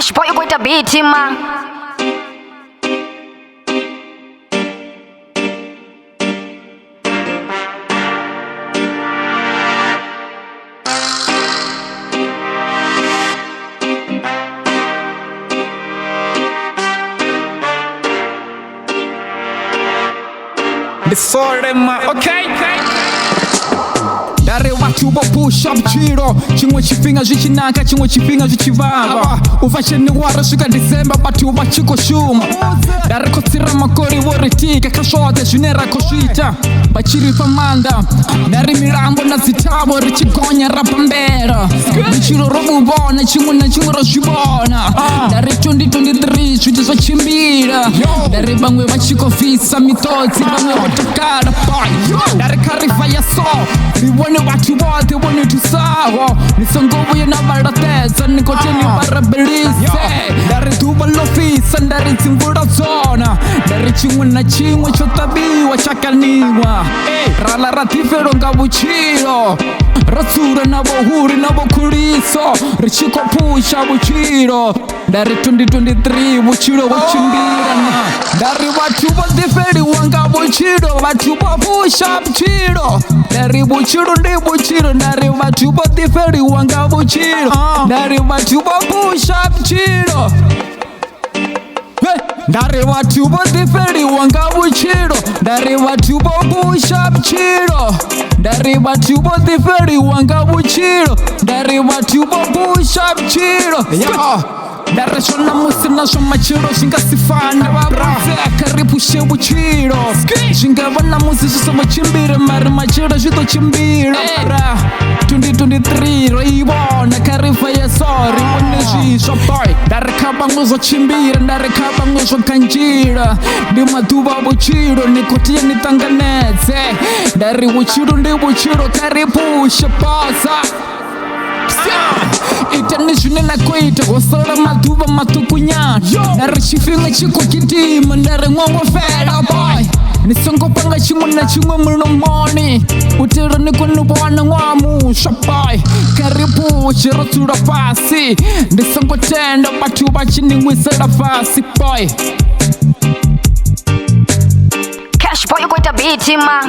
Cash boy u khou ita beat ma. Ndi sole ma, okay. Ndari vhathu vho phusha vhutshilo, tshiṅwe tshifhinga zwi tshi naka, tshiṅwe tshifhinga zwi tshi vhavha. U bva January swika December vhathu vha tshi khou shuma. Ndari khotsi Ramakori vho ri tika kha zwoṱhe zwine ra khou zwi ita, vha tshi ri fha maanḓa. Ndari milambo na dzi thavho ri tshi gonya ra bambela, vhutshilo ro vhu vhona, tshiṅwe na tshiṅwe ro zwi vhona. Ndari 2023 zwithu zwo tshimbila, ndari vhaṅwe vha tshi khou bvisa miṱodzi, vhaṅwe vho takala boy. Ndari kha ri fire so ri vhone vhathu vhoṱhe vho ni thusaho, ni songo vhuya na vha laṱedza, ni khou tea ni vha rabelise. Ndari ḓuvha ḽo fhisa, ndari dzi mvula dzona, ndari tshiṅwe na tshiṅwe tsho ṱavhiwa tsha kaniwa. Ra ḽa ra ḓifhelwa nga vhutshilo, ro dzula na vhohuri na vhokhuliso, ri tshi khou phusha vhutshilo. Ndari 2023 vhutshilo vho tshimbila na. Ndari vhathu vho ḓifheliwa nga vhutshilo, vhathu vho phusha vhutshilo. Ndari vhutshilo ndi vhutshilo, ndari vhathu vho ḓifheliwa nga vhutshilo, ndari vhathu vho phusha vhutshilo. Ndari vhathu vho ḓifheliwa nga vhutshilo, ndari vhathu vho phusha vhutshilo. Ndari vhathu vho ḓifheliwa nga vhutshilo, ndari vhathu vho phusha vhutshilo. Ndari zwo ṋamusi na zwa matshelo zwi nga si fane, vha kha ri phushe vhutshilo. Zwi nga vha ṋamusi zwi songo tshimbila, mara matshelo zwi ḓo tshimbila. 2023 ro i vhona, kha ri fire so ri vhone zwiswa boy. Ndari kha vhaṅwe zwo tshimbila, ndari kha vhaṅwe zwo kanzhila. Ndi maḓuvha a vhutshilo, ni khou tea ni ṱanganedze. Ndari vhutshilo ndi vhutshilo, kha ri phushe bosa. Itani zwine na khou ita, ho sala maḓuvha maṱukunyana. Ndari tshifhinga tshi khou gidima, ndari ṅwaha wo fhela boy. Ni songo panga tshiṅwe na tshiṅwe mulomoni, u itela ni kone u vhona ṅwaha muswa boy. Kha ri phushe ro dzula fhasi, ndi songo tenda vhathu vha tshi ni wisela fhasi boy. Cash boy u khou ita beat ma.